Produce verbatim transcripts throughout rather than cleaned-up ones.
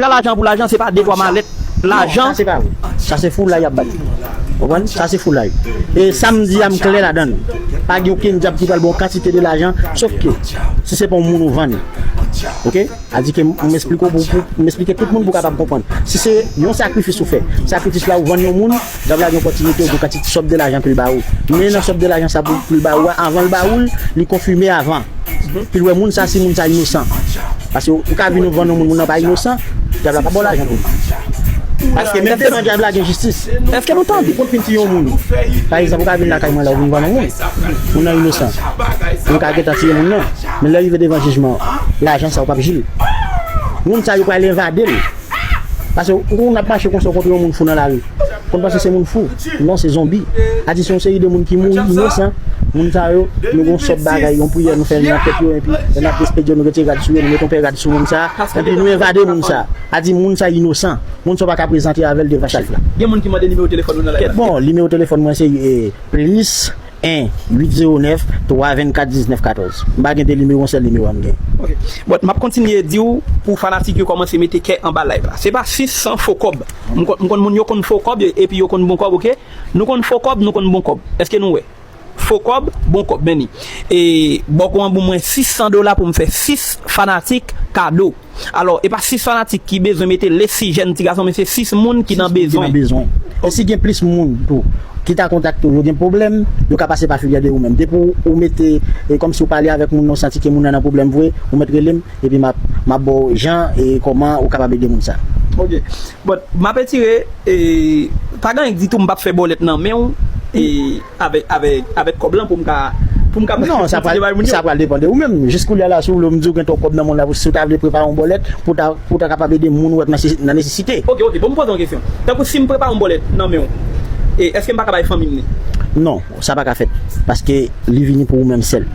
Kontra lajan pou lajan, se pa de twa malèt. Lajan. Non, sa se pa vre. Sa se foulay y ap bay. Ou konprann? Sa se foulay. E sa m di a, m klè ladan l. Pa gen okenn dyab ki pral ba w kantite de lajan, sof ke si se pa yon moun ou vann. Oke? Sa di ke m, m esplike w pou, pou, m esplike tout moun pou kapab konprann. Si se yon sakrifis ou fè, sakrifis la ou vann yon moun, dyab la gen opòtinite ou gen kantite sòb de lajan pou l ba ou. Men nan sòb de lajan sa pou, pou l ba ou a, anvan l ba ou l, li konfime avan. Pou l wè moun sa, si moun sa inosan. Paske ou ka vin ou vann yon moun, moun nan pa inosan, dyab la pa ba w lajan pou li. Paske menm devan dyab la gen jistis. Èske nou tande? Ou konn fin tiye yon moun. Pa egzanp, ou ka vin lakay mwen la, ou vin vann yon moun. Moun nan inosan. Ou ka gentan tiye moun nan. Men lè rive devan jijman, lajan sa ou p ap jwenn. Moun sa yo pral envade l. Paske ou konn ap mache konsa, ou kontre yon moun fou nan lari. Konn panse se moun fou. Non, se zonbi. A di se yon seri de moun ki mouri inosan. Moun sa yo, nou gon sòb bagay, yon priyè nou fè nan tèt yo, epi lè n ap despedye yo, nou retire rad sou yo, nou mete yon pè rad sou moun sa, epi nou envade moun sa. A di moun sa inosan. Moun sa w pa ka prezante avè l devan chèf la. Gen moun ki mande nimewo telefòn ou nan live la. Bon, nimewo telefòn mwen se, eh, plis en uit zewo nèf twa vennkat diznèf katòz. M pa gen de nimewo, yon sèl nimewo a m gen. Ok. Bon, m ap kontinye di w pou fanatik yo kòmanse mete kè anba live la. Se pa sis san fo kòb. M konn, m konn moun yo konn fo kòb epi yo konn bon kòb, oke? Nou konn fo kòb, nou konn bon kòb. Èske nou wè? Fo kòb, bon kòb, men ni. E bòkò an ban mwen sis san dola pou m fè sis fanatik kado. Alò, e pa sis fanatik ki bezwen mete lesijèn ti gason, men se sis moun ki nan bezwen. Sis moun ki nan bezwen. E si gen plis moun tou ki ta kontakte w, yo gen pwoblèm, yo ka pase pa filyè de ou menm. Depi w, ou mete, e kòmsi w pale avèk moun nan, w santi ke moun nan nan pwoblèm vre, ou mèt rele m, epi m ap, m ap ba w jan e kòman ou kapab ede moun sa. Ok. But, m ap etire, e, pa gen anyen ditou, m p ap fè bòlèt nan men w, e, avèk, avèk, avèk kòb lan pou m ka, pou m ka... Non, sa pral, sa pral depann de ou menm. Jis koulye a la, si w vle, m di w gen twòp kòb nan men w la, si w ta vle prepare yon bòlèt, pou ta, pou w ta kapab ede moun ou wè k nan, nan nesesite. Ok, ok, bon, m poze yon kesyon. Tankou si m prepare yon bòlèt nan men w, e, èske m pa ka bay fanmi m li? Non, sa pa ka fèt. Paske li vini pou ou menm sèl.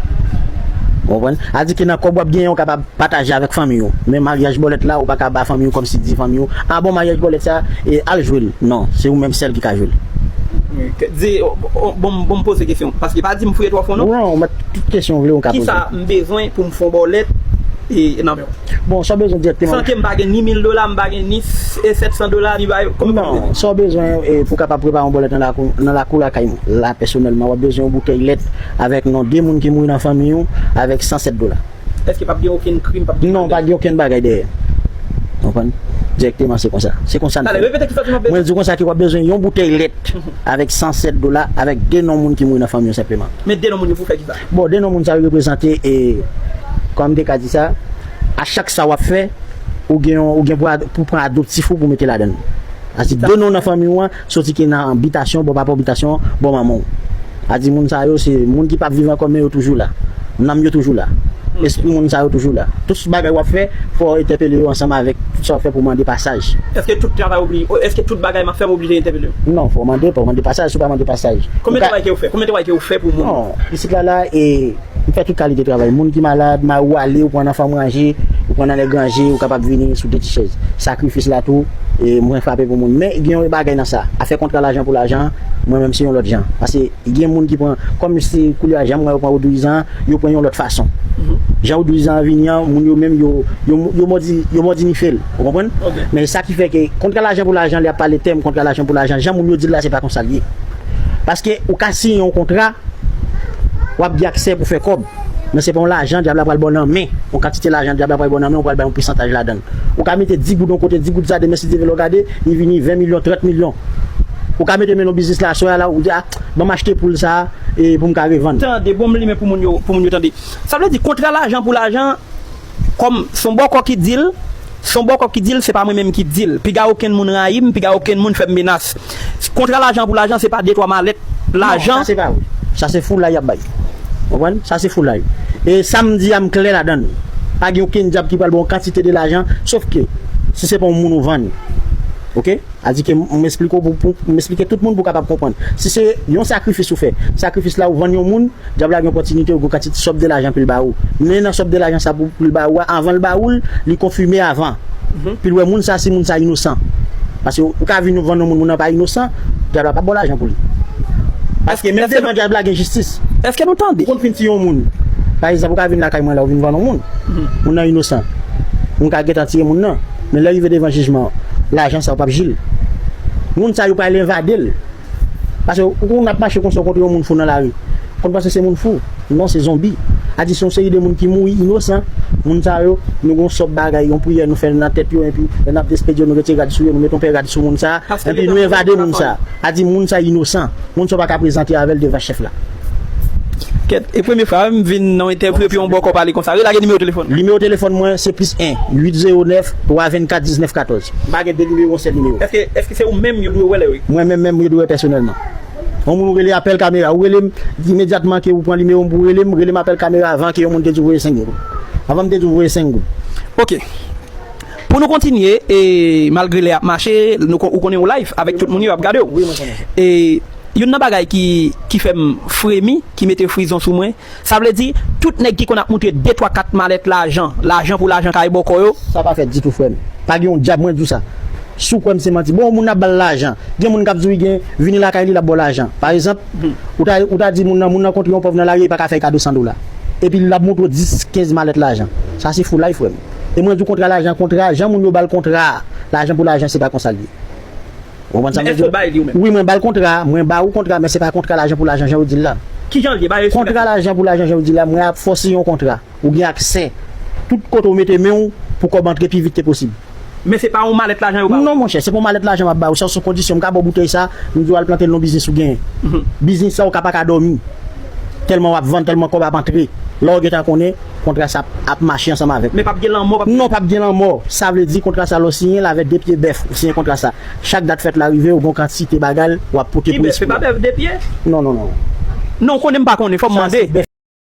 Ou konprann? A di ke nan kòb w ap genyen, ou kapab pataje avèk fanmi w. Men maryaj bòlèt la, ou pa ka ba fanmi w kòmsi di fanmi w, "A bon, maryaj bòlèt sa, e, al jwe l." Non, se ou menm sèl ki ka jwe l. Wi, ke, di, o, o, bon, bon, m poze kesyon. Paske pa di m fouye twò fon, non. Non, ou mèt tout kesyon w vle, ou ka poze. Kisa m bezwen pou m fè yon bòlèt, e, nan men w? Bon, sa w bezwen dirèkteman. San ke m pa gen ni mil dola, m pa gen ni s-, e, sèt san dola, ni bagay. Kòman w bezwen? Non, sa w bezwen, e, pou w kapab prepare yon bòlèt nan lakou, nan lakou lakay mwen. La, pèsonèlman, w ap bezwen yon boutèy lèt avèk non de moun ki mouri nan fanmi w, avèk san sèt dola. Èske p ap gen okenn krim, p ap gen... Non, pa gen okenn bagay dèyè. Konprann? Dirèkteman, se konsa. Se konsa n fè. Talè, repete kisa w di m ap bezwen. Mwen di w konsa ke w ap bezwen yon boutèy lèt avèk san sèt dola, avèk de non moun ki mouri nan fanmi w senpleman. Men de non moun yo pou fè kisa? Bon, de non moun sa yo reprezante, e, kòman m te ka di sa, a chak sa w ap fè, ou gen yon, ou gen pou ad-, pou pran adoptif ou pou mete ladan l. Sa di de non nan fanmi w an, soti ki nan bitasyon, bò papa w, bitasyon, bò manman w. A di moun sa yo, se moun ki p ap viv ankò, men yo toujou la. Nanm yo toujou la. Espri moun sa yo toujou la. Tout bagay w ap fè, fò w entèpele yo ansanm avèk tout sa w ap fè pou mande pasaj. Èske tout travay obli-, èske tout bagay m ap fè, m oblije entèpele yo? Non, fò w mande, fò w mande pasaj, si w pa mande pasaj. Konbyen travay ke w fè? Konbyen travay ke w fè pou moun? Non, isit la, la, e, m fè tout kalite travay. Moun ki malad, ma-, ou ale, ou pran nan fanm ranje, ou pran nan nèg ranje, ou kapab vini sou de ti chèz. Sakrifis la tou, e, mwen frape pou moun. Men, gen yon bagay nan sa. Afè kontra lajan pou lajan, mwen menm se yon lòt jan. Paske gen moun ki pran, kòm se koulye a jan mwen yo pran Rodriguez an, yo pran yon lòt fason. Jan Rodriguez an vini an, moun yo menm yo, yo, yo mòdi, yo mòdi nife l. Ou konprann? Men sa ki fè ke kontra lajan pou lajan, lè y ap pale tèm kontra lajan pou lajan, jan moun yo di l la, se pa konsa l ye. Paske ou ka siyen yon kontra, w ap gen aksè pou fè kòb. Men se pa yon lajan dyab la pral ba w nan men. Yon kantite lajan dyab la pral ba w nan men, ou pral bay yon pousantaj ladan l. Ou ka mete di goud yon kote, di goud sa, demen si Dye vle w gade, li vini ven milyon, trant milyon. Ou ka mete men nan biznis la, aswè a la, ou di, "A, ban m achte poul sa, e pou m ka revann." Tande, bon, m limen pou moun yo, pou moun yo tande. Sa vle di, kontra lajan pou lajan, kòm se yon bòkò ki di l, se yon bòkò ki di l, se pa mwen menm ki di l. Piga okenn moun rayi m, piga okenn moun fè m menas. Kontra lajan pou lajan, se pa de twa malèt lajan. Non, sa se pa vre. Sa se foulay y ap bay. Ou konprann? Sa se foulay. E sa m di a, m klè ladan l. Pa gen okenn dyab ki pral ba w yon kantite de lajan, sof ke si se pa yon moun ou vann. Oke? A di ke m, m esplike w pou, pou, m esplike tout moun pou w kapab konprann. Si se yon sakrifis ou fè, sakrifis la ou vann yon moun, dyab la gen opòtinite, ou gen kantite sòb de lajan pou l ba ou. Men nan sòb de lajan sa pou, pou l ba ou a, anvan l ba ou l, li konfime avan. Pou l wè moun sa, si moun sa inosan. Paske ou ka vin ou vann yon moun, moun nan pa inosan, dyab la p ap ba w lajan pou li. Paske menm devan dyab la gen jistis. Èske nou tande? Ou konn fin tiye yon moun. Pa egzanp, ou ka vin lakay mwen la, ou vin vann yon moun. Moun nan inosan. Moun ka gentan tiye moun nan. Men lè rive devan jijman, lajan sa yo p ap jil. Moun sa yo pral envade l. Paske ou konn ap mache konsa, ou kontre yon moun fou nan lari. Konn panse se moun fou. Non, se zonbi. A di se yon seri de moun ki mouri inosan. Moun sa yo, nou gon sòb bagay, yon priyè nou fè nan tèt yo, epi lè n ap despedi yo, nou retire rad sou yo, nou mete yon pè rad sou moun sa, epi nou envade moun sa. A di moun sa inosan. Moun sa pa ka prezante avè l devan chèf la. Kèt, e premye fwa m vin nan yon entèvyou epi yon bòkò pale konsa. Relage nimewo telefòn. Nimewo telefòn mwen se plis en uit zewo nèf twa vennkat diznèf katòz. M pa gen de nimewo, yon sèl nimewo. Èske, èske se ou menm yo dwe wè lè yo? Mwen menm menm yo dwe wè pèsonèlman. Yon moun ou rele apèl kamera, ou rele m imedyatman ke ou pran nimewo m pou rele m, rele m apèl kamera avan ke yon moun te di w voye senk goud. Avan m te di w voye senk goud. Ok. Pou nou kontinye, e malgre lè ap mache, nou kon- ou konnen ou live avèk tout moun yo ap gade w. Wi, mwen konnen sa. E youn nan bagay ki, ki fè m fremi, ki mete frizon sou mwen, sa vle di, tout nèg ki konn ap montre de, twa, kat malèt lajan, lajan pou lajan kay bòkò yo. Sa pa fèt ditou, frè m. Pa gen yon dyab, mwen di w sa. Si w kwè m se manti. Bon, yon moun ap ba l lajan. Gen moun k ap di w li gen, vini lakay li, l ap ba w lajan. Pa egzanp, ou ta, ou ta di moun nan, moun nan kontre yon pòv nan lari, li pa ka fè kado san dola. Epi l ap montre w dis, kenz malèt lajan. Sa se foulay, frè m. E mwen di w kontra lajan, kontra, jan moun yo ba l kontra a, lajan pou lajan, se pa konsa l ye. Ou konprann sa m vle di w? Wi, mwen ba l kontra, mwen ba ou kontra, men se pa kontra lajan pou lajan jan yo di l la. Kijan l ye? Ba yo eksplikasyon. Kontra lajan pou lajan jan yo di l la, mwen ap fè w siyen yon kontra. Ou gen aksè tout kote w mete men w pou kòb antre pi vit ke posib. Men se pa yon malèt lajan yo ba w? Non, monchè, se pa yon malèt lajan m ap ba ou. Sa sou kondisyon m ka ba w boutèy sa, m di w al plante l nan biznis ou genyen. Biznis sa ou ka pa ka dòmi. Tèlman w ap vann, tèlman kòb ap antre. Lè w gentan konnen, kontra sa ap, ap mache ansanm avèk ou. Men p ap gen lanmò, p ap gen... Non, p ap gen lanmò. Sa vle di kontra sa lè w siyen l avèk de pye bèf, ou siyen kontra sa. Chak dat fèt la rive, ou gen yon kantite bagay w ap pote pou espri a. Ki bèf? Se pa bèf de pye? Non, non, non. Non, ou konnen m pa konnen, fò m mande.